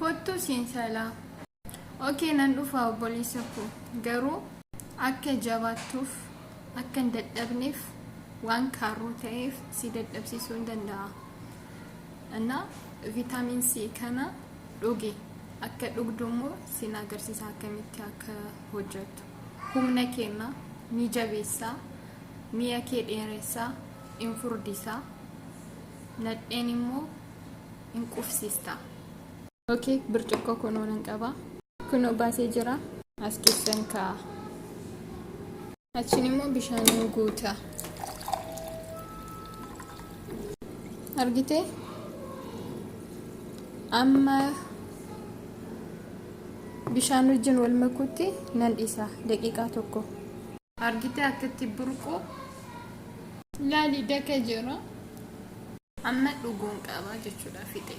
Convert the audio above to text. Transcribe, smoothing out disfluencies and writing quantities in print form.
Kottu siin salaa. Ok nan dhufa obboleessa koo garuu akka jabaattuuf akka hin dadhabneef waan kaarruu ta'eef si dadhabsiisuu hin danda'a. Innaa vitamin C kana dhugi akka dhugdu immoo sin agarsiisa akkamitti akka hojjettu. Humna kenna, ni jabeessa, mi'a kee dheeressa, in furdisa, nadheen immoo in qufsista. Ok bircuqqoo kunoo nan qaba. Kunoo baasee jira. As keessan kaa'a. Achiin immoo bishaaniin guuta. Argitee? Amma bishaan wajjin wal makuutti nan dhiisa daqiiqaa tokko. Argitee akkatti burqu? Laali daka jira. Amma dhuguun qaba jechuudha fixe.